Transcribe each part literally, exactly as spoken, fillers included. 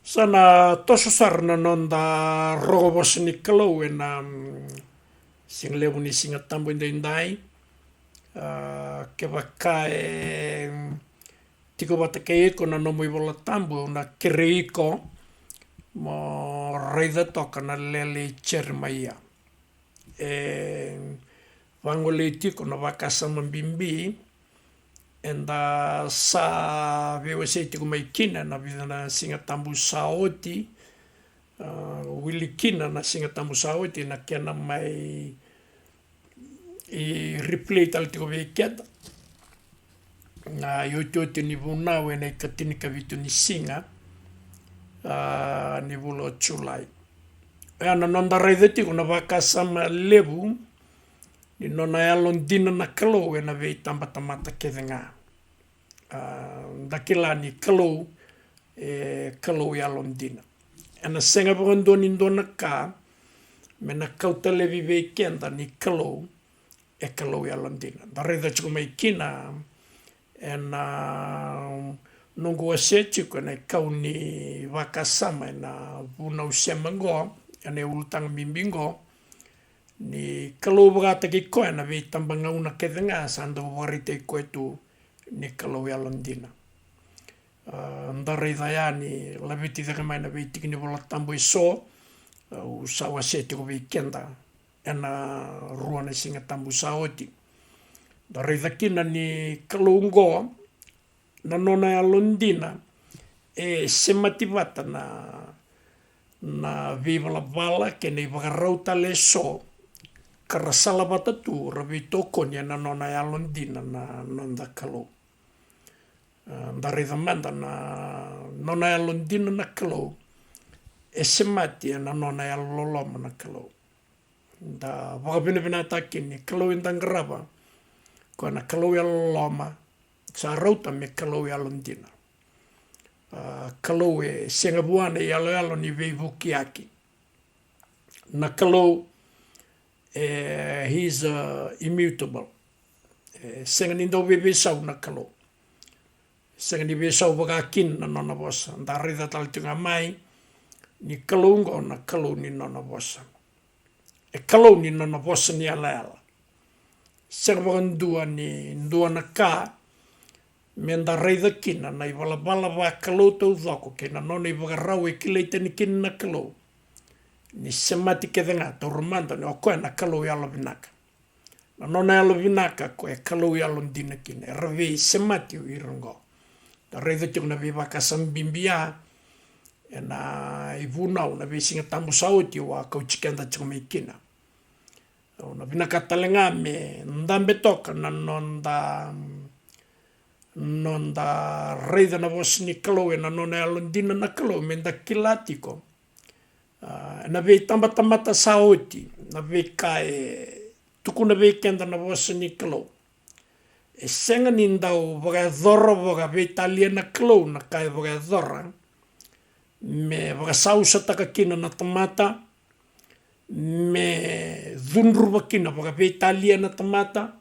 Sa na toso sara na noda rogo vosa ni Kalou ena, mm, siga levu ni Siga Tabu edaidai. A, kevaka e, mm, tiko vata kei iko na nomu iVola Tabu, au na kerei iko mo raica toka na lele i Jeremaia. E vagolei tiko na vakasama bibi eda sa veiwasei tiko mai kina na vica na Siga Tabu sa oti. A, wili kina na Siga Tabu sa oti na kena mai i replay tale tiko vei keda na iotioti ni vunau ena ikatinikavitu ni siga, a, ni vula o Julai. Oya na noda raica tiko na vakasama levu ni nona yalodina na Kalou ena veitabatamata kece ga. A, da kila ni Kalou e Kalou yalodina. Ena sega vakadua ni dua na ka me na kauta laivi vei keda ni Kalou e Kalou yalodina. Da raica tiko mai kina ena noqu wasea tiko ena ikau ni vakasama ena vunau sema qo, ena iulutaga bibi qo, ni Kalou vakataki koya na veitabagauna kece ga sa dau vakaraitaki koya tu ni Kalou yalodina. A, da raica yani, laveti cake mai na veitiki ni Vola Tabu eso, au sa wasea tiko vei keda ena rua na Siga Tabu sa oti. Da raica kina ni Kalou qo, na nona yalodina e semati vata na, na veivalavala kei na ivakarau tale eso ka ra sala vata tu, ra veitokoni ena nona yalodina na noda Kalou. A, da raica mada na nona yalodina na Kalou e semati ena nona yalololoma na Kalou. Da vakavinavinakataka kina ni Kalou eda qarava, koya na Kalou yalololoma, sa rauta me Kalou yalodina. A, Kalou e sega vua na iyaloyalo ni veivukiyaki. Na Kalou, e, he is, uh, immutable. E sega ni dau veiveisau na Kalou. Sega ni veisau vaka kina na nona vosa. Da raica tale tiko ga mai ni Kalou qo na Kalou ni nona vosa. E Kalou ni nona vosa ni yalayala. Sega vakadua ni dua na ka me da raica kina na ivalavala vakalou taucoko kei na nona ivakarau e kilai tani kina na Kalou, ni semati kece ga, taura mada ni o koya na Kalou yalovinaka. Na nona yalovinaka ko e Kalou yalodina kina, era veisemati o ira oqo. Da raica tiko na veivakasama bibi ya ena ivunau na veisiga tabu sa oti, au a kauti keda tiko mai kina. Au na vinakata tale ga me dabe toka na noda, noda raica na vosa ni Kalou ena nona yalodina na Kalou, me da kila tiko, a, ena veitabatamata sa oti, na veika e tukuna vei keda na vosa ni Kalou. E sega ni dau vakayacora vakaveitalia na Kalou na ka e vakayacora me vakasausataka kina na tamata, me cudruva kina vakaveitalia na tamata.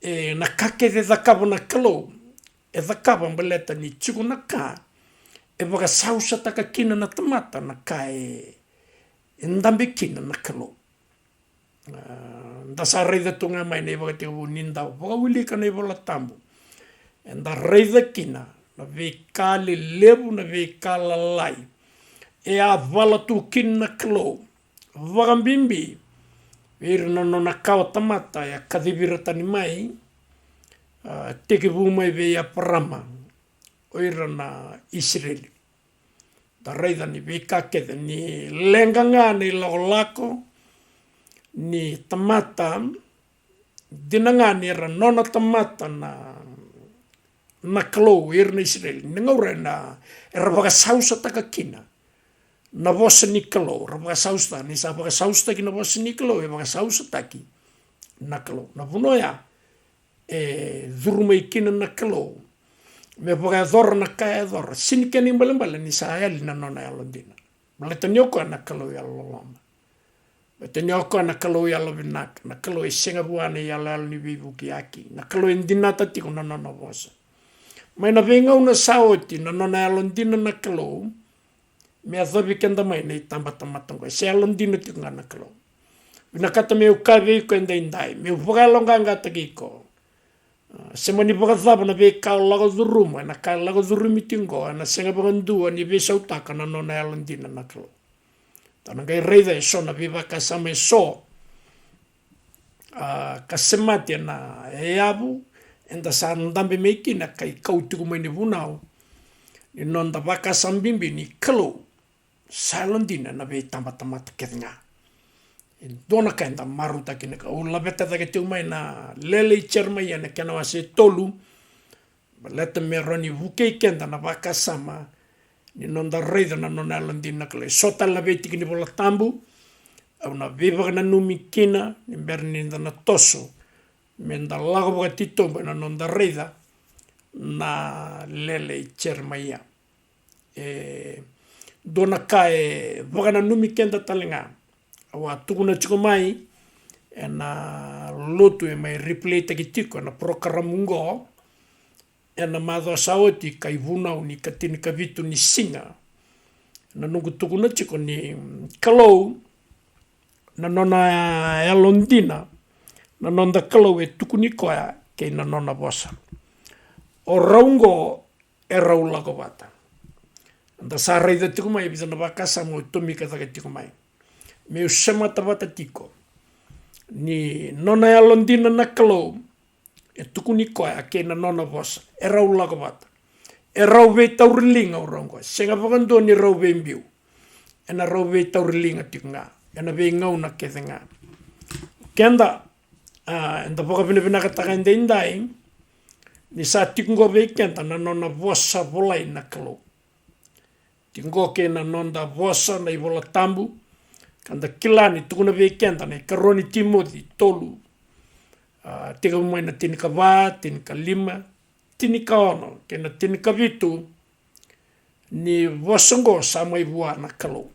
E, na ka kece e cakava na Kalou, e cakava baleta ni tiko na ka e vakasausataka kina na tamata na ka e, e dabe kina na Kalou. A, da sa raica tu ga mai na ivakatekivu ni da vakawilika na iVola Tabu. Eda raica kina na veika lelevu, na veika lalai e a vala tu kina na Kalou, vakabibi vei ira na nona kawa tamata e a kacivi ira tani mai, a, tekivu mai vei Eparama, o ira na Isireli. Da raica ni veika kece, ni leqa ga na ilakolako ni tamata, dina ga ni era nona tamata na, na Kalou, ira na Isireli, ni gauna era, era vakasausataka kina na vosa ni Kalou, era vakasausataka, ni sa vakasausataki na vosa ni Kalou, e vakasausataki na Kalou. Na vanua ya e curu mai kina na Kalou me vakayacora na ka e yacora. Sega ni kena ibalebale ni sa yali na nona yalodina. Baleta ni o koya na Kalou yalololoma. Baleta ni o koya na Kalou yalovinaka, na Kalou e sega vua na iyaloyalo ni veivukiyaki, na Kalou e dinata tiko na nona vosa. Mai na veigauna sa oti, na nona yalodina na Kalou me yacovi keda mai na itabatamata oqo. E se yalodina tiko ga na Kalou. Vinakata meu kaya vei iko edaidai, meu vakayaloqaqataki iko. A, se mani vakacava na veika o lako curuma, ena ka e lako curumi tiko oqo, ena sega vakadua ni veisautaka na nona yalodina na Kalou. Eda na qai raica eso na veivakasama eso, a, ka semati ena yavu eda sa dabe mai kina, ka ikau tiko mai ni vunau ni noda vakasama bibi ni Kalou sa yalodina na veitabatamata kece ga. E dua na ka eda marautaka kina, ka au laveta cake tiko mai na Lele i Jeremaia na kena wase tolu, baleta me rawa ni vukei keda na vakasama ni noda raica na nona yalodina na Kalou. Eso tale na veitiki ni Vola Tabu au na veivakananumi kina ni bera ni da na toso, me da lako vakatitobu ena noda raica na Lele i Jeremaia. E dua na ka e vakananumi keda tale ga. Au a tukuna tiko mai ena lotu e mai replaytaki tiko ena porokaramu oqo ena macawa sa oti, ka ivunau ni ka tinikavitu ni siga. Na noqu tukuna tiko ni, mm, Kalou, na nona yalodina, na noda Kalou e tukuni koya kei na nona vosa. O rau oqo e rau lako vata. Da sa raica tiko mai e vica na vakasama au tomika cake tiko mai. Meu semata vata tiko ni nona yalodina na Kalou e tukuni koya kei na nona vosa, e rau lako vata. E rau veitauriliga o rau oqo, sega vakadua ni rau veibiu. Ena rau veitauriliga tiko ga ena veigauna kece ga. Keda, a, eda vakavinavinakataka edaidai ni sa tiko oqo vei keda na nona vosa volai na Kalou. Tiko kei na noda vosa na iVola Tabu, ka da kila ni tukuna vei keda na ikarua ni Timoci tolu, a, tekivu mai na tinikava, tinikalima, tinikaono kei na tinikavitu, ni vosa oqo sa mai vua na Kalou.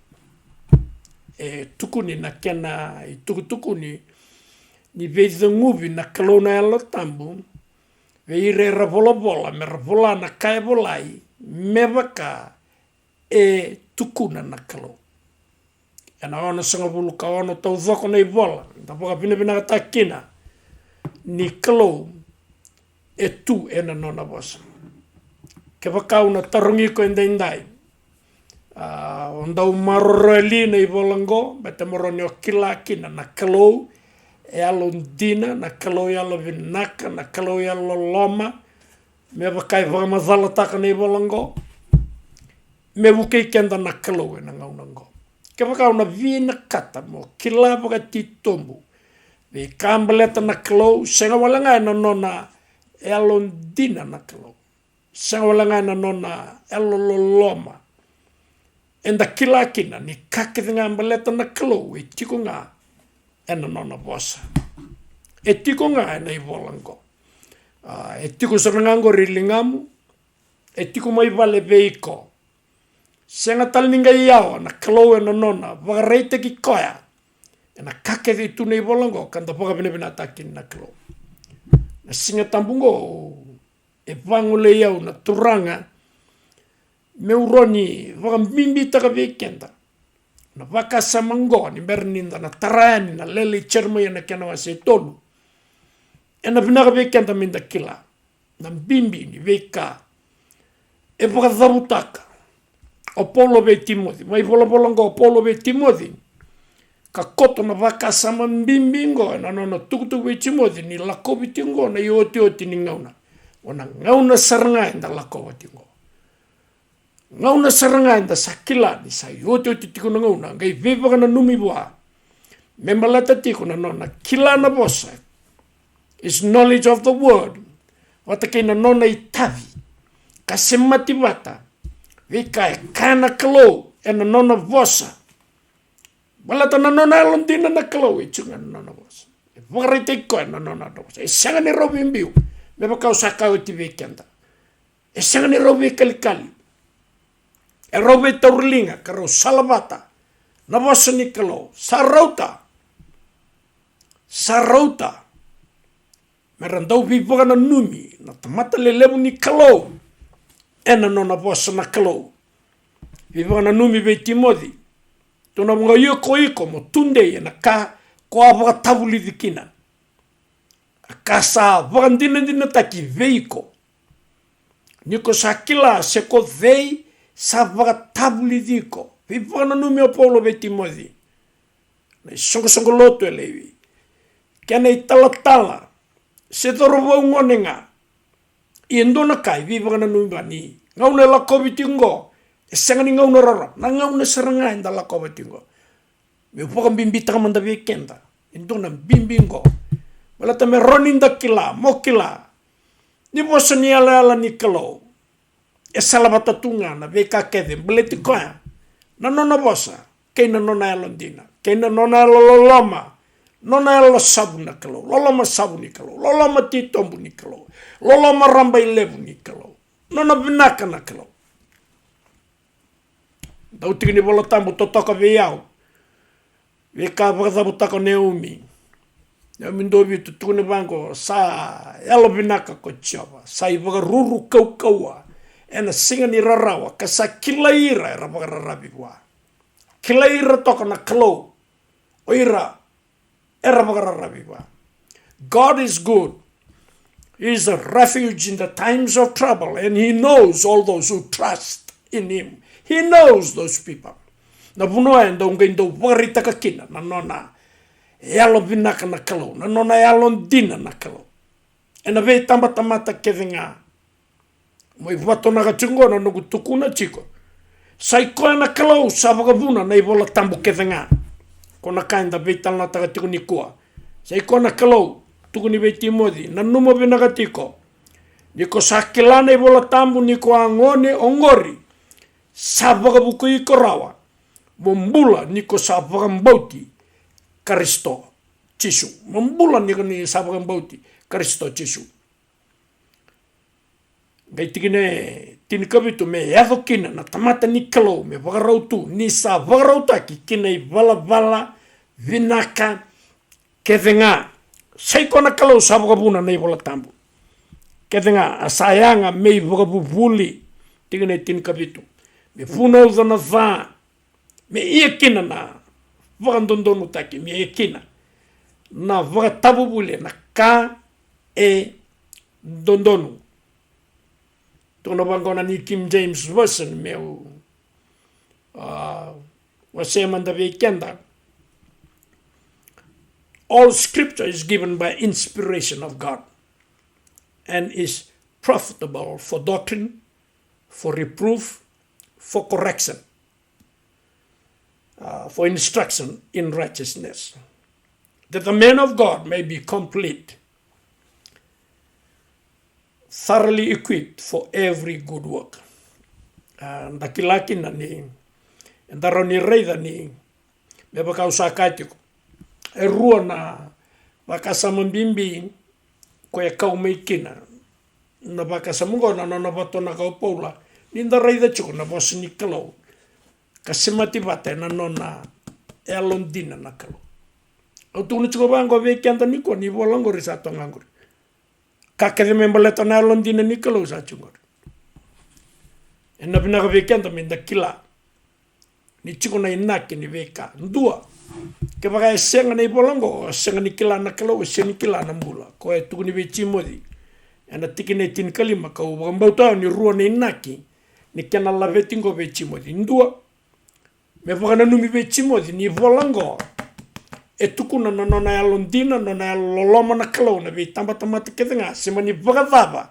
E tukuni na kena itukutukuni ni veiceguvi na Kalou na Yalo Tabu vei ira era volavola, me ra vola na ka e volai me vaka e tukuna na Kalou. Ena onosagavulu ka ono taucoko na ivola, da vakavinavinakataka kina ni Kalou e tu ena nona vosa. Kevaka au na tarogi iko edaidai, a, o dau maroroya li na ivola oqo, baleta mo rawa ni o kila kina na Kalou e yalodina, na Kalou e yalovinaka, na Kalou e yalololoma, me vaka e vakamacalataka na ivola oqo, me vukei keda na Kalou ena gauna oqo. Kevaka au na vinakata mo kila vakatitobu veika baleta na Kalou, sega wale ga ena nona yalodina na Kalou, sega wale ga ena nona yalololoma, eda kila kina ni ka kece ga baleta na Kalou e tiko ga ena nona vosa. E tiko ga ena ivola oqo. A, e tiko sara ga oqori e ligamu, e tiko mai vale vei iko. Sega tale ni qai yawa na Kalou ena nona vakaraitaki koya ena ka kece e tu na ivola oqo, ka da vakavinavinakataka kina na Kalou. Na Siga Tabu oqo e vagolei au na Turaga meu rawa ni vakabibitaka vei keda na vakasama oqo, ni bera ni da na tara yani na Lele i Jeremaia na kena wase tolu. Ena vinaka vei keda me da kila na bibi ni veika e vakacavutaka o Paula vei Timoci. Mai volavola oqo o Paula vei Timoci, ka koto na vakasama bibi oqo ena nona tukutuku vei Timoci ni lakovi tiko oqo na iotioti ni gauna. O na gauna sara ga eda lakova tiko oqo. Gauna sara ga eda sa kila ni sa iotioti tiko na gauna, qai veivakananumi vua me baleta tiko na nona kila na vosa, his knowledge of the word, vata kei na nona itavi ka semati vata veika e kaya na Kalou ena nona vosa. Baleta na nona yalodina na Kalou e tiko ga na nona vosa. E vakaraitaki koya na nona vosa. E sega ni rau veibiu, me vaka au sa kaya oti vei keda. E sega ni rau veikalikali. E rau veitauriliga ka rau salavata na vosa ni Kalou. Sa rauta. Sa rauta me ra dau veivakananumi na tamata lelevu ni Kalou ena nona vosa na Kalou. Veivakananumi vei Timoci. Tukuna vaqo, ia ko iko mo tudei ena ka ko a vakatavulici kina, a ka sa vakadinadinataki vei iko. Ni ko sa kila se ko cei sa vakatavulici iko. Veivakananumi o Paula vei Timoci. Na isoqosoqo lotu e levu, kena italatala se cauravou gone ga. Ia e dua na ka e veivakananumi, ni gauna e lakovi tiko qo, e sega ni gauna rarawa, na gauna sara ga eda lakova tiko qo. Meu vakabibitaka mada vei keda e dua na bibi qo, baleta me rawa ni da kila, mo kila, ni vosa ni yalayala ni Kalou e salavata tu ga na veika kece baleti koya, na nona vosa, kei na nona yalodina, kei na nona yalololoma, nona yalo savu na Kalou, loloma savu ni Kalou, loloma titobu ni Kalou, loloma rabailevu ni Kalou, nona vinaka na Kalou. Dau tiki ni Vola Tabu totoka vei au. Veika vakacavutaka o Neumi. Neumi dua vitu, tukuni vaqo, sa yalovinaka ko Jiova, sa ivakaruru kaukauwa ena siga ni rarawa, ka sa kilai ira era vakararavi vua. Kilai ira toka na Kalou o ira era vakararavi vua. God is good. He is a refuge in the times of trouble, and he knows all those who trust in him. He knows those people. Na vanua e dau qai dau vakaraitaka kina na nona yalovinaka na Kalou, na nona yalodina na Kalou. Ena veitabatamata kece ga. Mo i vatonaka tiko qo na noqu tukuna tiko. Sa i koya na Kalou sa vakavuna na iVola Tabu kece ga. Ko na ka eda veitalanoataka tiko nikua. Sa i koya na Kalou, tukuni vei Timoci, nanuma vinaka tiko. Ni ko sa kila na iVola Tabu ni ko a gone oqori, sa vakavukui iko rawa mo bula ni ko sa vakabauti Karisito Jisu. Mo bula ni ko ni sa vakabauti Karisito Jisu. Qai tikina e tinikavitu, me yaco kina na tamata ni Kalou me vakarau tu, ni sa vakarautaki ki na ivalavala vinaka kece ga. Sa i koya na Kalou sa vakavuna na iVola Tabu kece ga, a sa yaga me ivakavuvuli. Tikina e tinikavitu, me vunauca na ca, me ia kina na vakadodonutaki, me ia kina na vakatavuvuli ena ka e dodonu. Tukuna vaqo na New King James Version, meu, a, wasea mada vei keda. All scripture is given by inspiration of God and is profitable for doctrine, for reproof, for correction, uh, for instruction in righteousness, that the man of God may be complete, thoroughly equipped for every good work. A, da kila kina ni, eda rawa ni raica ni, me vaka au sa kaya tiko, e rua na vakasama bibi ko e kau mai kina na vakasama oqo, na nona vatonaka o Paula, ni da raica tiko na vosa ni Kalou ka semati vata ena nona yalodina na Kalou. Au tukuna tiko vaqo vei keda nikua, ni vola oqori sa toka qori. Ka kece me baleta na yalodina ni Kalou sa tiko qori. Ena vinaka vei keda me da kila ni tiko na inaki ni veika. Dua, kevaka e sega na ivola oqo, e sega ni kila na Kalou, e sega ni kila na bula. Koya e tukuni vei Timoci ena tikina e tinikalima, kau vakabauta ni rua na inaki ni kena laveti oqo vei Timoci. Dua, me vakananumi vei Timoci ni ivola oqo e tukuna na nona yalodina, nona yalololoma na Kalou, na veitabatamata kece ga, se mani vakacava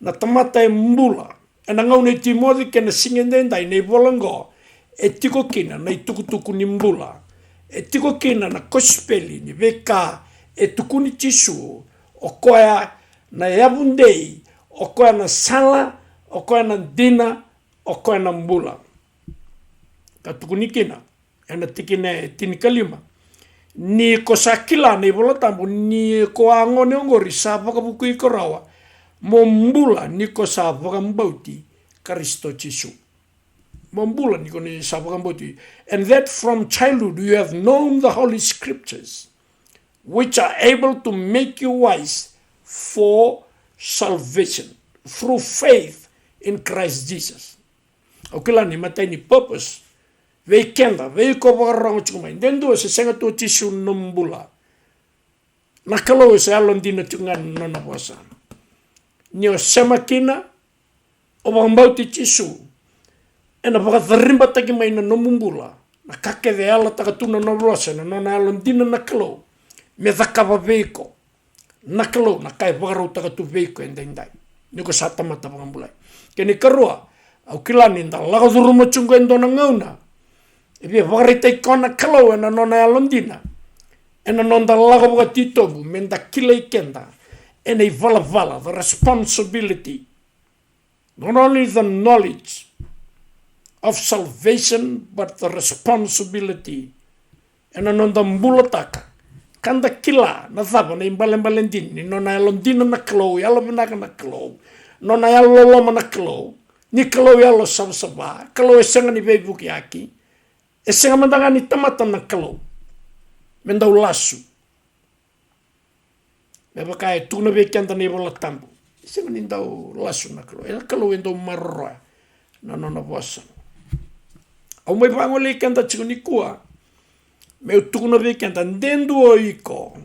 na tamata e bula. Ena gauna i Timoci kei na siga edaidai, na ivola oqo e tiko kina na itukutuku ni bula. E tiko kina na kosipeli ni veika e tukuni Jisu, o koya na yavudei, o koya na sala, o koya na dina, o koya na bula. Ka tukuni kina ena tikina e tinikalima, ni ko sa kila na iVola Tabu ni ko a gone oqori, sa vakavukui iko rawa mo bula ni ko sa vakabauti Karisito Jisu. Mo bula ni ko ni sa vakabauti. And that from childhood you have known the Holy Scriptures, which are able to make you wise for salvation through faith in Christ Jesus. Au kila ni matai ni purpose vei keda, vei iko vakarorogo tiko mai, de dua se sega tu o Jisu na nomu bula, na Kalou e sa yalodina tiko ga na nona vosa. Ni o sema kina, o vakabauti Jisu, ena vakacaribataki mai na nomu bula na ka kece e yalataka tu na nona vosa, na nona yalodina na Kalou me cakava vei iko na Kalou na ka e vakarautaka tu vei iko edaidai ni ko sa tamata vakabulai. Kena ikarua, au kila ni da lako curuma tiko e dua na gauna e via vakaraitaki koya na Kalou ena nona yalodina ena noda lako vakatitobu, me da kilai keda ena ivalavala, the responsibility, not only the knowledge of salvation, but the responsibility ena noda bulataka, ka da kila na cava na ibalebale dina ni nona yalodina na Kalou, yalovinaka na Kalou, nona yalololoma na Kalou, ni Kalou yalo savasava, Kalou e sega ni veivukiyaki, e sega mada ga ni tamata na Kalou me dau lasu. Me vaka e tukuna vei keda na iVola Tabu, e sega ni dau lasu na Kalou, e na Kalou e dau maroroya na nona vosa. Au mai vagolei keda tiko nikua, meu tukuna vei keda, de dua o iko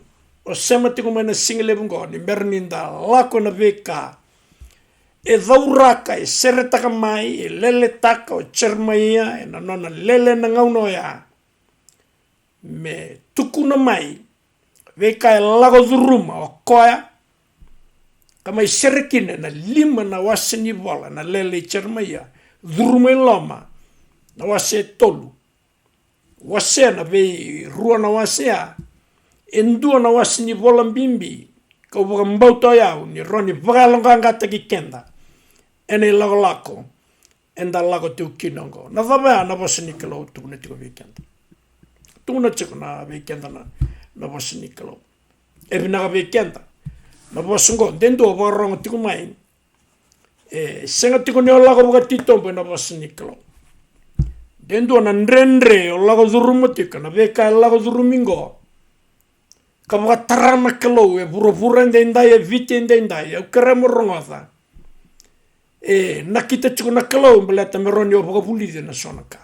o sema tiko mai na siga levu oqo, ni bera ni da lako ena veika e cauraka, e seretaka mai, e leletaka o Jeremaia ena nona lele na gauna oya, me tukuna mai veika e lako curuma o koya, ka mai sere kina ena lima na wase ni vola, na lele i Jeremaia, curuma i loma, na wase e tolu, wasea na veirua na wase ya, e dua na wase ni vola bibi, kau vakabauta o yau ni rawa ni vakayaloqaqataki keda ena ilakolako eda lako tiko kina oqo. Na cava ya na vosa ni Kalou tukuna tiko vei keda? Tukuna tiko na vei keda na, na vosa ni Kalou. E vinaka vei keda na vosa oqo, de dua o vakarorogo tiko mai, e sega tiko ni o lako vakatitobu ena vosa ni Kalou. De dua na dredre o lako curuma tiko, na veika e lako curumi oqo, ka vakatara na Kalou e vuravura edaidai, e Viti edaidai, au kerea mo rogoca. E nakita tiko na Kalou baleta me rawa ni o vakavulici ena so na ka.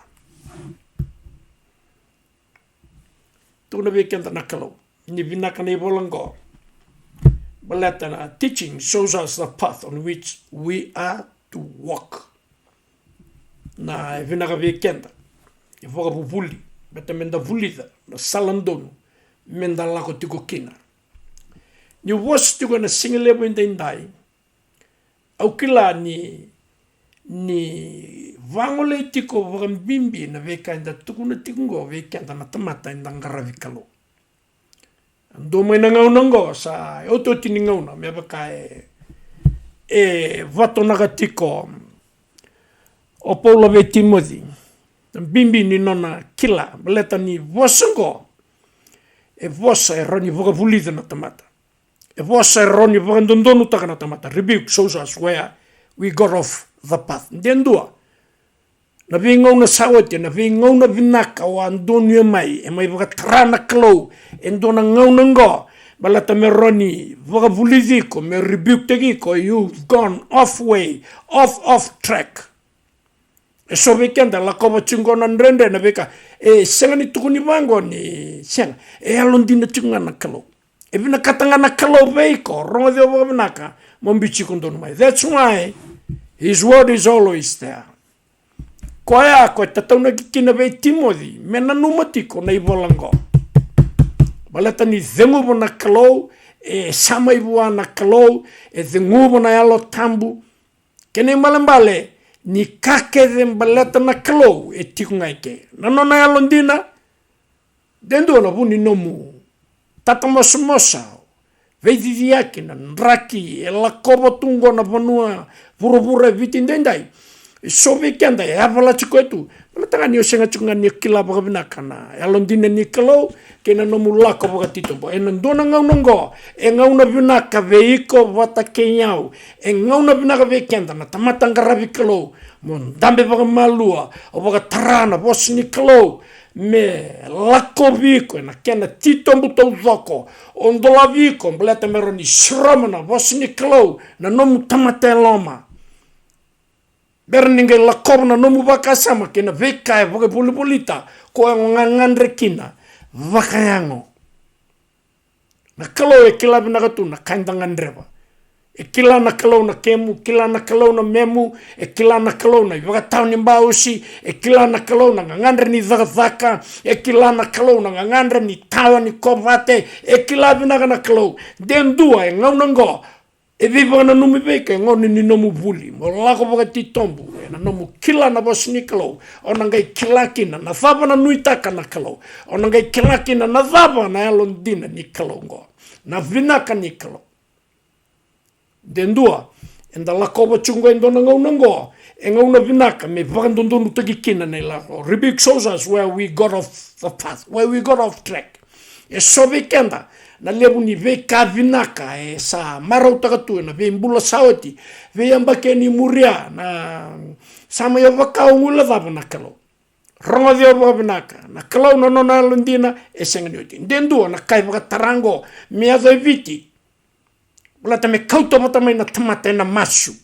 Tukuna vei keda na Kalou ni vinaka na ivola oqo, baleta na teaching shows us the path on which we are to walk. Na e vinaka vei keda, e vakavuvuli, baleta me da vulica na sala donu me da lako tiko kina. Niu vosa tiko ena siga levu edaidai, au kila ni, ni vagolei tiko vakabibi na veika eda tukuna tiko oqo vei keda na tamata eda qaravi Kalou. Dua mai na gauna oqo sa e otioti ni gauna, me vaka e, e vatonaka tiko o Paula vei Timoci na bibi ni nona kila, baleta ni vosa oqo e vosa e rawa ni vakavulica na tamata. E vosa e rawa ni vakadodonutaka na tamata. Rebuke shows us where we got off the path. De dua na veigauna sa oti, na veigauna vinaka o a donuya mai, e mai vakatara na Kalou e dua na gauna oqo, baleta me rawa ni vakavulici iko, me rebuketaki iko, you've gone off way, off, off track. E so vei keda e lakova tiko oqo na dredre, na veika e sega ni tukuni vaqo ni sega, e yalodina tiko ga na Kalou. E vinakata ga na Kalou vei iko, rogoci au vakavinaka, mo biuti iko donu mai. That's why his word is always there. Koya ko e tataunaki kina vei Timoci me nanuma tiko na ivola oqo, baleta ni ceguva na Kalou, e sa mai vua na Kalou, e ceguva na Yalo Tabu. Kena ibalebale ni ka kece baleta na Kalou e tiko ga eke. Na nona yalodina, de dua na vu ni nomu tatamosamosa, veiciciyaki, na draki e lakova tu oqo na vanua vuravura e Viti edaidai. E so vei keda e yavalati koya tu, baleta ga ni o sega tiko ga ni kila vakavinaka na yalodina ni Kalou kei na nomu lako vakatitobu. Ena dua na gauna oqo e gauna vinaka vei iko vata kei au, e gauna vinaka vei keda na tamata qaravi Kalou, mo dabe vakamalua, o vakatara na vosa ni Kalou me lakovi iko ena kena titobu taucoko, o dolavi iko baleta me rawa ni siroma na vosa ni Kalou na nomu tamata e loma. Bera ni qai lakova na nomu vakasama kei na veika e vakavolivolita, ko e gagadre kina vakayago. Na Kalou e kila vinaka tu na ka eda gadreva. E kila na Kalou na kemu, kila na Kalou na memu, e kila na Kalou na ivakatawa ni bausi, e kila na Kalou na gagadre ni cakacaka, e kila na Kalou na gagadre ni tawa ni kovate, e kila vinaka na Kalou. De dua e gauna oqo, e veivakananumi vei iko e gauna ni nomu vuli mo lako vakatitobu ena nomu kila na vosa ni Kalou. O na qai kila kina na cava na nuitaka na Kalou. O na qai kila kina na cava na yalodina ni Kalou oqo, na vinaka ni Kalou. De dua, eda lakova tiko oqo e dua na gauna oqo, e gauna vinaka me vakadodonutaki kina na ilavo. Rebuke shows us where we got off the path, where we got off track. E so vei keda na levu ni veika vinaka e sa marautaka tu ena veibula sa oti, veiyabaki ni muria, na sa mai o vaka o guilecava na Kalou. Rogoci au vakavinaka, na Kalou na nona yalodina e sega ni oti. De dua na ka e vakatara oqo me yaco e Viti. Baleta me kauta vata mai na tamata ena masu,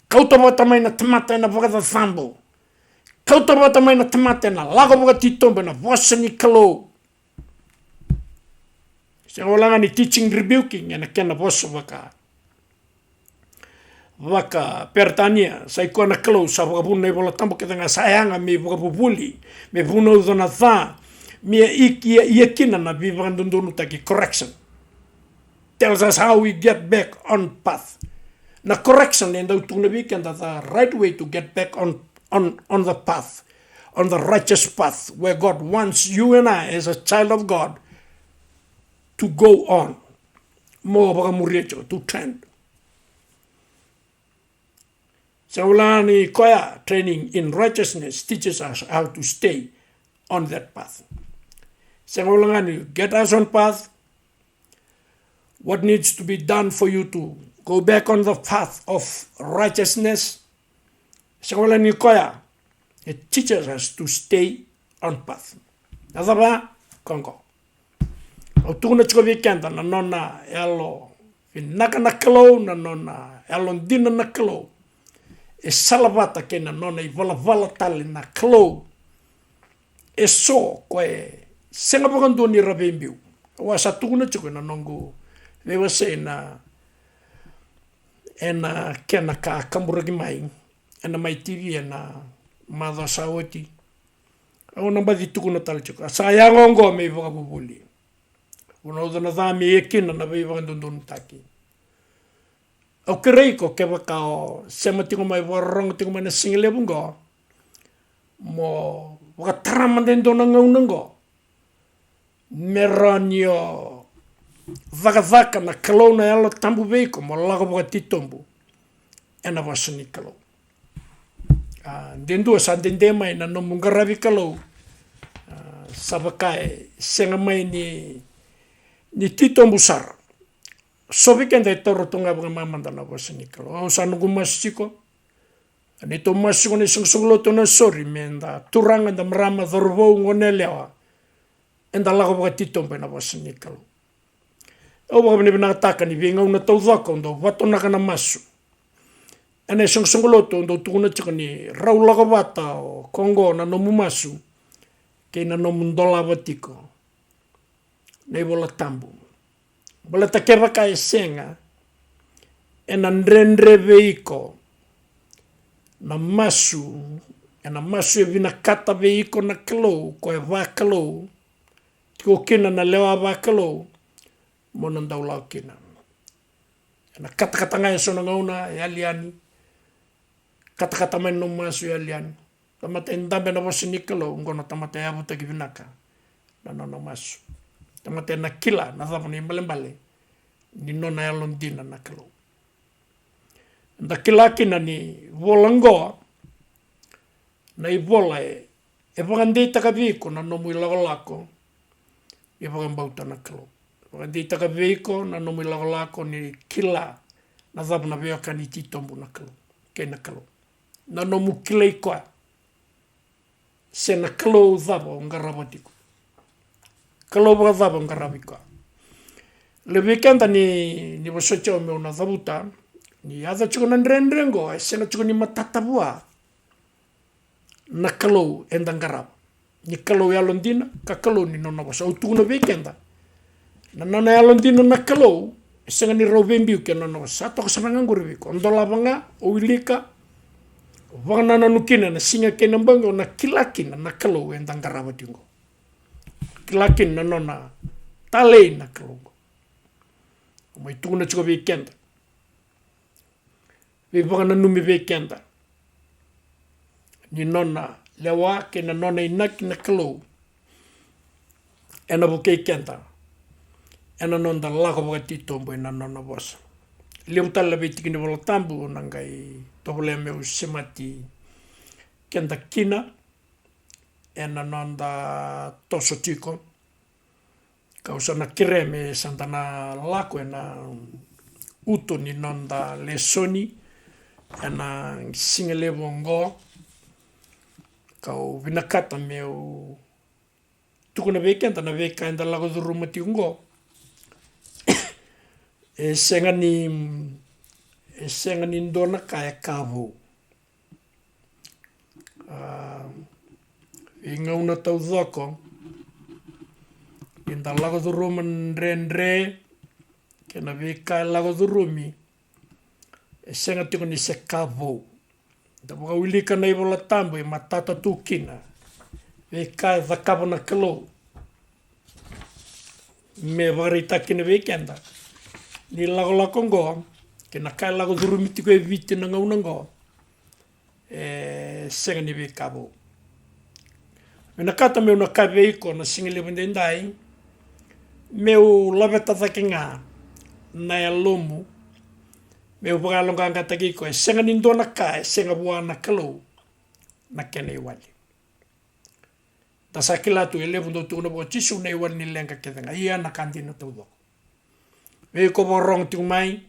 kauta vata mai na tamata ena vakacacabo, kauta vata mai na tamata ena lako vakatitobu ena vosa ni Kalou. Sega wale ga ni teaching rebuking ena kena vosa vaka, vaka Peritania, sa i koya na Kalou sa vakavuna na iVola Tabu kece ga, sa yaga me ivakavuvuli, me vunauca na ca, me ia, ia, ia kina na veivakadodonutaki, correction. Tells us how we get back on path. Na correction e dau tukuna vei keda the right way to get back on, on, on the path, on the righteous path where God wants you and I as a child of God to go on. Mo vakamuria tiko, to trend. Sega wale ga ni koya, training in righteousness teaches us how to stay on that path. Sega wale ga ni get us on path. What needs to be done for you to go back on the path of righteousness? Sega wale ga ni koya, it teaches us to stay on path. Na cava? Koya oqo. Au tukuna tiko vei keda na nona yalo vinaka na Kalou, na nona yalodina na Kalou. E salavata kei na nona ivalavala tale na Kalou. E so ko e sega vakadua ni ra veibiu. Au a sa tukuna tiko ena noqu veiwasei ena, ena kena ka kaburaki mai ena Mai T V ena macawa sa oti. Au na baci tukuna tale tiko, a sa yaga oqo me ivakavuvuli. Vunauca na ca me ia kina na veivakadodonutaki. Au kerei iko kevaka o sema tiko mai, vakarorogo tiko mai na sigalevu oqo, mo vakatara mada e dua na gauna oqo me rawa ni o cakacaka na Kalou na Yalo Tabu vei iko mo lako vakatitobu ena vosa ni Kalou. A, de dua sa dede mai na nomu qaravi Kalou. A, sa vaka e sega mai ni, ni titobu sara. So vei keda e taura tu ga vakamamada na vosa ni Kalou. Au sa noqu masu tiko. Neitou masu tiko na isoqosoqo lotu na sori me da turaga, da marama, cauravou, goneyalewa, eda lako vakatitobu ena vosa ni Kalou. Au vakavinavinakataka ni veigauna taucoko au dau vatonaka na masu ena isoqosoqo lotu, au dau tukuna tiko ni rau lako vata o koya oqo na nomu masu kei na nomu dolava tiko na iVola Tabu. Baleta kevaka e sega, ena dredre vei iko na masu, ena masu e vinakata vei iko na Kalou, ko e vakalou, tiko kina na lewa vakalou, mo na dau lako kina. Ena katakata ga eso na gauna, e yali yani. Katakata mai na nomu masu, e yali yani. Tamata e dabe ena vosa ni Kalou, oqo na tamata e yavutaki vinaka na nona masu. Tamata ena kila na cava na ibalebale ni nona yalodina na Kalou. Eda kila kina ni vola oqo na ivola e, e vakadeitaka vei iko na nomu ilakolako ni vakabauta na Kalou. E vakadeitaka vei iko na nomu ilakolako ni kila na cava na veiwekani titobu na Kalou, kei na Kalou. Na nomu kilai koya, se na Kalou cava o qarava tiko. Kalou vakacava o qaravi koya. Levu vei keda ni, ni vosoti au meu na cavuta, Ni yaco tiko na dredre oqo, e sega tiko ni matata vua na Kalou eda qarava. Ni Kalou yalodina, ka Kalou ni nona vosa. Au tukuna vei keda, na nona yalodina na Kalou, e sega ni rau veibiu kei na nona vosa. Sa toka sara ga qori vei iko. O dolava ga, o wilika, o vakanananu kina na siga kei na bogi, o na kila kina na Kalou eda qarava tiko. Kila kina na nona talei na Kalou. Au mai tukuna tiko vei keda, veivakananumi vei keda ni nona lewa kei na nona inaki na Kalou ena vukei keda ena noda lako vakatitobu ena nona vosa. Levu tale na veitiki ni Vola Tabu na qai tovolea meu semati keda kina ena noda toso tiko. Kau sa na kerea me sa da na lako ena uto ni noda lesoni ena siga levu oqo. Kau vinakata meu tukuna vei keda na veika eda lako curuma tiko oqo. E sega ni, e sega ni dua na ka e ka vou. A, veigauna taucoko ni da lako curuma na dredre kei na veika e lako curumi, e sega tiko ni se ka vou. Da vakawilika na iVola Tabu, e matata tu kina veika e cakava na Kalou me vakaraitaka kina vei keda ni lakolako oqo kei na ka e lako curumi tiko e Viti na gauna oqo, e sega ni veika vou. Vinakata meu na kaya vei iko na siga levu edaidai, meu laveta cake ga na yalomu, meu vakayaloqaqataki iko, e sega ni dua na ka e sega vua na Kalou na kena iwali. Da sa kila tu, e levu dau tukuna vua o Jisu na iwali ni leqa kece ga. Ia na ka dina taucoko. Vei iko vakarogo tiko mai,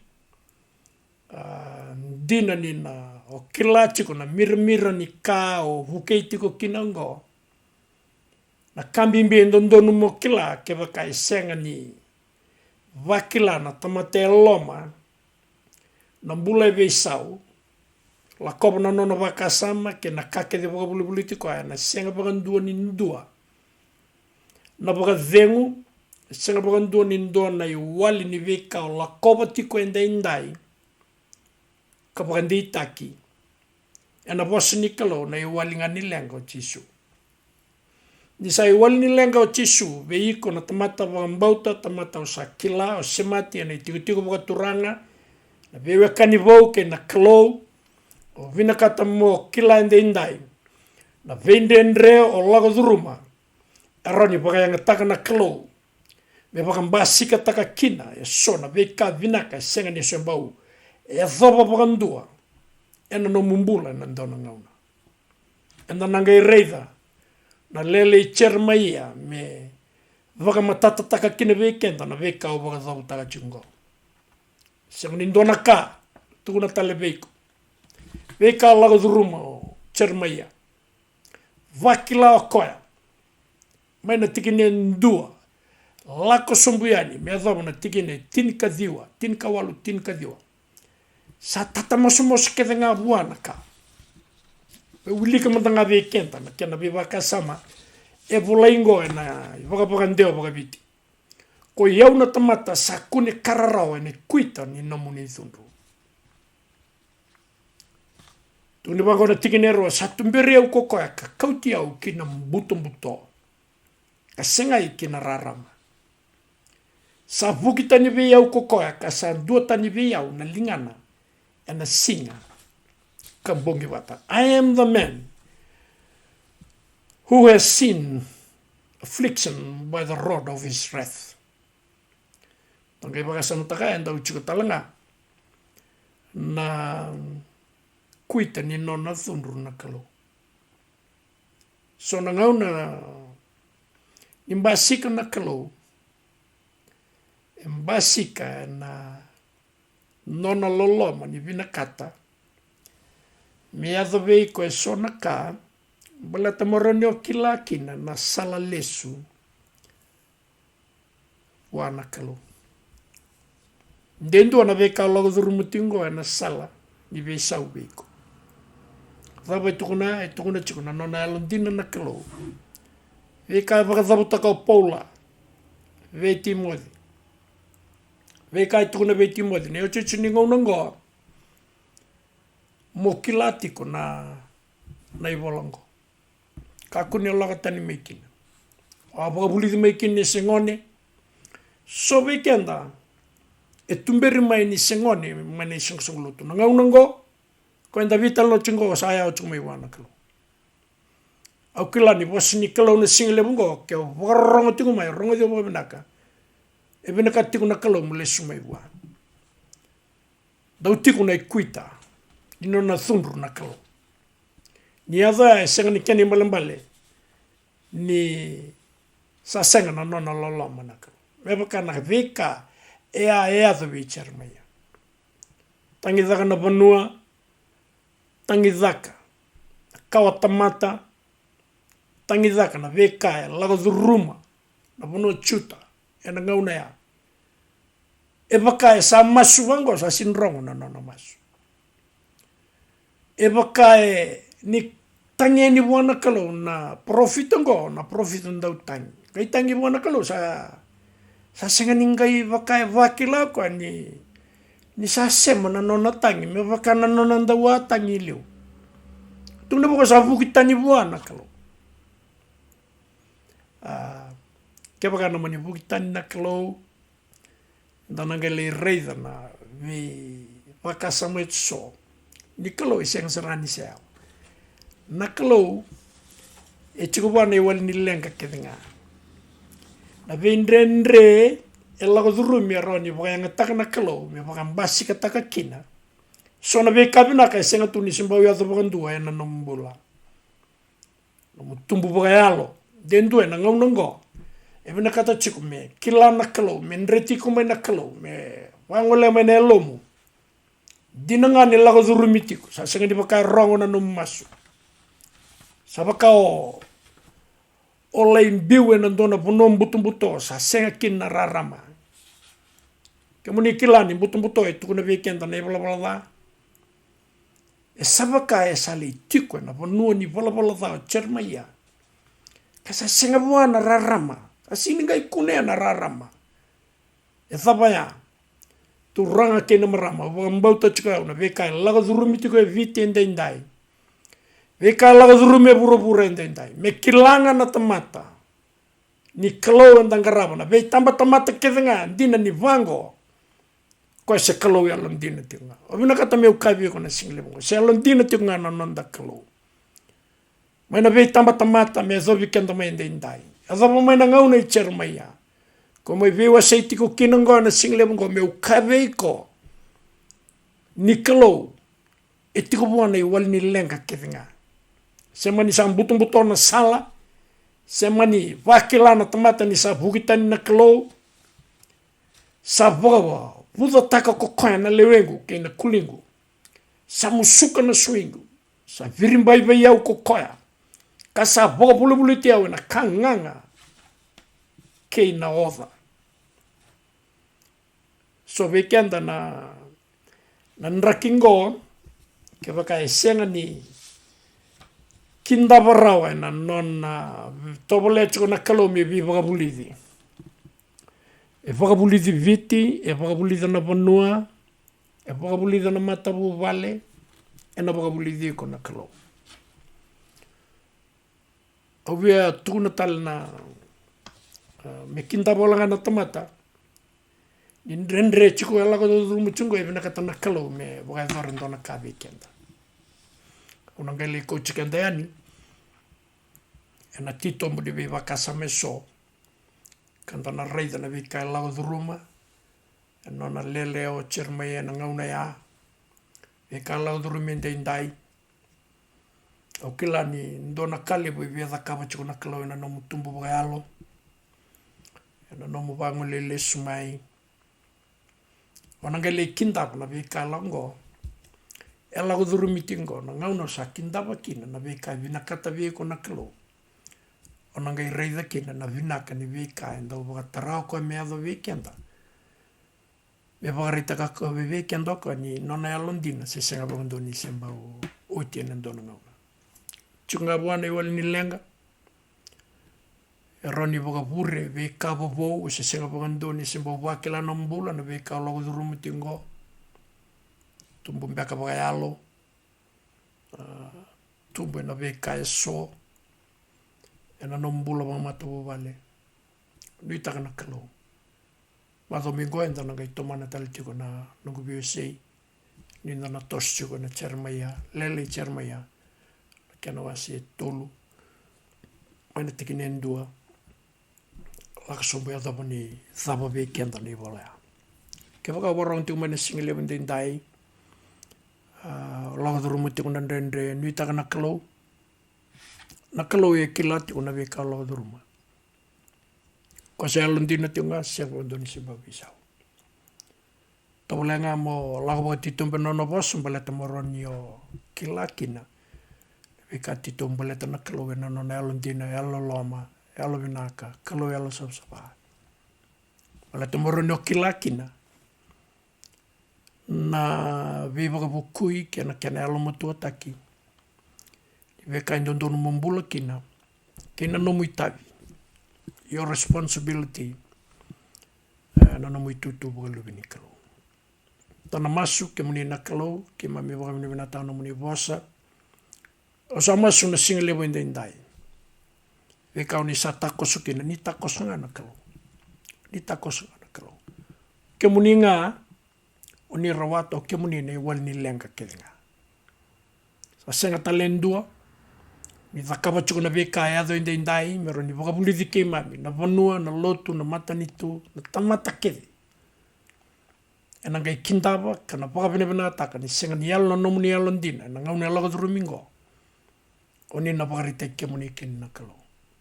a, dina ni na o kila tiko na miramira ni ka o vukei tiko kina oqo. Na ka bibi e dodonu mo kila, kevaka e sega ni vakila na tamata e loma na bula e veisau, lakova na nona vakasama kei na ka kece vakavolivoliti koya, ena sega vakadua ni dua na vakacegu, e sega vakadua ni dua na iwali ni veika o lakova tiko edaidai ka vakadeitaki ena vosa ni Kalou na iwali ga ni leqa o Jisu. Ni sa iwali ni leqa o Jisu vei iko na tamata vakabauta, tamata o sa kila, o semati ena itikotiko vakaturaga, na veiwekani vou kei na Kalou, o vinakata mo kila edaidai na veidredre o lako curuma, e rawa ni vakayagataka na Kalou me vakabasikataka kina eso na veika vinaka e sega ni se bau yacova vakadua ena nomu bula ena dua na gauna. Eda na qai raica na lele i Jeremaia me vakamatatataka kina vei keda na veika au vakacavuta tiko oqo. Sega ni dua na ka, tukuna tale vei iko, veika lako curuma o Jeremaia. Vakila o koya mai na tikina e dua lako sobu yani me yacova na tikina e tinikaciwa, tinikawalu, tinikaciwa. Sa tatamosomoso kece ga vua na ka. E wilika mada ga vei keda na kena veivakasama e volai oqo ena ivakavakadewa vakaviti. Ko i au na tamata sa kune ka rarawa ena kuita ni nomuni cudru. Tukuni vaqo na tikina e rua, sa tuberi au ko koya ka kauti au ki na butobuto, ka segai ki na rarama. Sa vuki tani vei au ko koya ka sa dua tani vei au na ligana ena siga ka bogi vata. I am the man who has seen affliction by the rod of his wrath. Da qai vakasamataka, e dau tiko tale ga na kuita ni nona cudru na Kalou. So na gauna ni basika na Kalou, e basika na nona loloma ni vinakata me yaco vei iko eso na ka, baleta mo rawa ni o kila kina na sala lesu vua na Kalou. De dua na veika lako curuma tiko oqo ena sala ni veisau vei iko. Cava e tukuna? E tukuna tiko na nona yalodina na Kalou. Veika e vakacavuta o Paula vei Timoci. Veika e tukuna vei Timoci, na iotioti ni gauna oqo, mo kila tiko na, na ivola oqo. Kakua ni o lako tani mai kina. O a vakavulici mai kina ni se gone. So vei keda e tuberi mai ni se gone mai na isoqosoqo lotu. Na gauna oqo, ko eda veitalanoa tiko oqo, sa yawa tiko mai vua na Kalou. Au kila ni vosa ni Kalou na siga levu oqo, ke o vakarorogo tiko mai, rogoci au vakavinaka. E vinakata tiko na Kalou mo lesu mai vua. Dau tiko na ikuita ni nona cudru na Kalou. Ni yaco ya e sega ni kena ibalebale ni sa sega na nona loloma na Kalou. Me vaka na veika e a, e yaco vei Jeremaia. Tagicaka na vanua, tagicaka na kawatamata, tagicaka na veika e lako curuma na vanua Juta ena gauna ya. E vaka e sa masu vaqo, sa sega ni rogo na nona masu. E vaka e ni tagi yani vua na Kalou na parofita oqo, na parofita dau tagi. Qai tagi vua na Kalou, sa, sa sega ni qai vaka e vakila o koya ni, ni sa sema na nona tagi, me vaka na nona dau a tagi i liu. Tukuna vaka sa vuki tani vua na Kalou. A, kevaka na mani vuki tani na Kalou, da na qai lai raica na veivakasama eso ni Kalou e sega sara ni se yawa. Na Kalou e tiko vua na iwali ni leqa kece ga. Na veidredre e lako curumi e rawa ni vakayagataka na Kalou me vakabasikataka kina so na veika vinaka e sega tu ni se bau yaco vakadua ena nomu bula. Nomu tubu vakayalo. De dua ena gauna oqo e vinakata tiko me kila na Kalou, me dreti iko mai na Kalou, me vagolea mai na yalomu. Dina ga ni lako curumi tiko, sa sega ni vaka e rogo na nomu masu. Sa vaka o, o lai biu ena dua na vanua butobuto, sa sega kina na rarama. Kemuni kila ni butobuto e tukuna vei keda na ivalavala ca. E sa vaka e sa lai tiko ena vanua ni valavala ca o Jeremaia, ka sa sega vua na rarama, sa sega ni qai kunea na rarama. E cava ya? Turaga kei na marama, au vakabauta tiko au na veika e lako curumi tiko e Viti edaidai, veika e lako curumi e vuravura edaidai, me kila ga na tamata ni Kalou eda qarava, na veitabatamata kece ga, dina ni vaqo, koya se Kalou yalodina tiko ga. Au vinakata meu kaya vei iko na siga levu oqo, se yalodina tiko ga na noda Kalou. Mai na veitabatamata me yacovi keda mai edaidai, yacova mai na gauna i Jeremaia, ko mai veiwasei tiko kina oqo na siga levu oqo, meu kaya vei iko ni Kalou e tiko vua na iwali ni leqa kece ga. Se mani sa butobuto na sala, se mani vakila na tamata ni sa vuki tani na Kalou, sa vakavuvutaka ko koya na lewequ kei na kuliqu, sa musuka na suiqu, sa viribai vei au ko koya, ka sa vakavolivoliti au ena ka gaga kei na oca. So vei keda na, na draki qo, kevaka e sega ni kidava rawa ena nona tovolea tiko na Kalou me veivakavulici. E vakavulici Viti, e vakavulica na vanua, e vakavulica na matavuvale, ena vakavulici iko na Kalou. Au via tukuna tale na, a, me kidava wale ga na tamata ni dredre tiko e lako curuma tiko, e vinakata na Kalou me vakayacora e dua na ka vei keda. Au na qai lai kauti keda yani ena titobu ni veivakasama eso, ka da na raica na veika e lako curuma ena nona lele o Jeremaia ena gauna ya, veika e lako curumi edaidai. Au kila ni dua na ka levu e via cakava tiko na Kalou ena nomu tubu vakayalo, ena nomu vagolei lesu mai. O na qai lai kidava na veika lako qo, e lako curumi tiko qo, na gauna o sa kidava kina na veika e vinakata vei iko na Kalou, o na qai raica kina na vinaka ni veika e dau vakatara o koya me yaco vei keda. me vakaraitaka ka vei keda o koya ni nona yalodina se sega vakadua ni se bau oti ena dua na gauna. Tiko ga vua na iwali ni leqa, e rawa ni vakavure veika vovou se sega vakadua ni se bau vakila na bula na veika o lako curuma tiko qo. Tubu beka vakayalo, a, tubu ena veika eso ena nomu bula vakamatavuvale. Nuitaka na Kalou. Macawa mai qo eda na qai tomana tale tiko na noqu veiwasei ni da na toso tiko ena Jeremaia, Lele i Jeremaia, na kena wase e tolu mai na tikina e dua. Lako sobu yacova ni cava vei keda na ivola ya. Kevaka o vakarorogo tiko mai na siga levu edaidai, a, lako curuma tiko na dredre, nuitaka na Kalou. Na Kalou e kila tiko na veika o lako curuma. Ko sa yalodina tiko ga, sega vakadua ni se bau veisau. Tovolea ga mo lako vakatitobu ena nona vosa baleta mo rawa ni o kila kina na veika titobu baleta na Kalou ena nona yalodina, yalololoma, yalovinaka, Kalou yalosavasava. Baleta mo rawa ni o kila kina na veivakavukui kei na kena yalomatuataki ni veika e dodonu mo bula kina, kei na nomu itavi, your responsibility, e, na nomu itutu vakaluve ni Kalou. Da na masu. Kemuni na Kalou, keimami vakavinavinakataka na nomuni vosa. Au sa masu na siga levu edaidai. Veika o ni sa takoso kina, ni takoso ga na Kalou. Ni takoso ga na Kalou. Kemuni ga o ni rawata, o kemuni na iwali ni leqa kece ga. Sa sega tale e dua, ni cakava tiko na veika e yaco edaidai me rawa ni vakavulici keimami, na vanua, na lotu, na matanitu, na tamata kece. Ena qai kidava ka na vakavinavinakataka ni sega ni yalo na nomuni yalodina ena gauna e lako curumi qo. O ni na vakaraitaki kemuni kina na Kalou.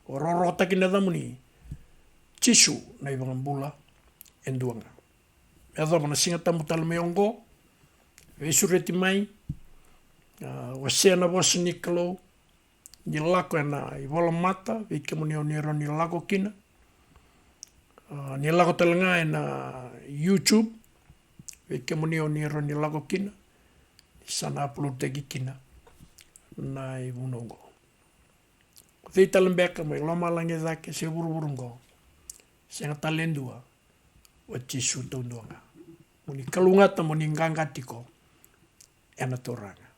O rorokotaki na yacamuni, Jisu na iVakabula e dua ga. Me yacova na Siga Tabu tale mai oqo, veisureti mai, a, wasea na vosa ni Kalou, ni lako ena ivolamata, vei kemuni o ni rawa ni lako kina. A, ni lako tale ga ena YouTube, vei kemuni o ni rawa ni lako kina. Ni sa na upload taki kina na ivunau oqo. O cei tale beka mai lomalagi e cake se vuravura oqo, sega tale e dua, o Jisu taudua ga. Mo ni kalougata, mo ni qaqa tiko ena Turaga.